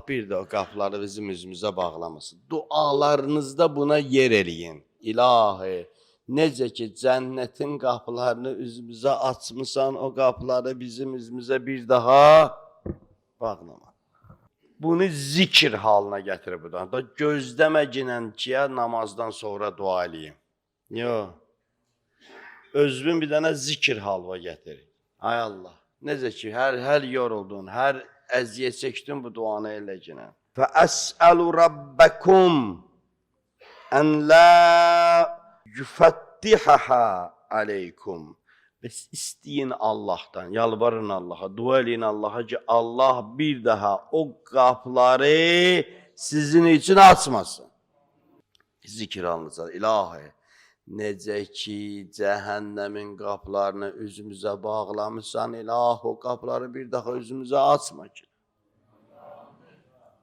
bir də o qapıları bizim üzümüzə bağlamasın. Dualarınızda buna yer eləyin. İlahi, necə ki cənnətin qapılarını üzümüzə açmısan, o qapıları bizim üzümüzə bir daha bağlama. Bunu zikir halına gətir buradan. Da gözləməginən ki, ya namazdan sonra dua eləyim. Yox. Özünün bir dənə zikir halva gətir. Ay Allah, necə ki hər yoruldun, hər əziyyət çəkdin bu duanı eləginən. Fə əsəlu rabbakum ən la yufəttihaha aleykum. Bəs isteyin Allah'tan, yalvarın Allah'a, dua eləyin Allah'a ki Allah bir daha o qapıları sizin için açmasın. Zikir alınacaq. İlahi, necə ki cəhənnəmin qapılarını üzümüzə bağlamısan, ilahi o qapıları bir daha üzümüzə açma ki.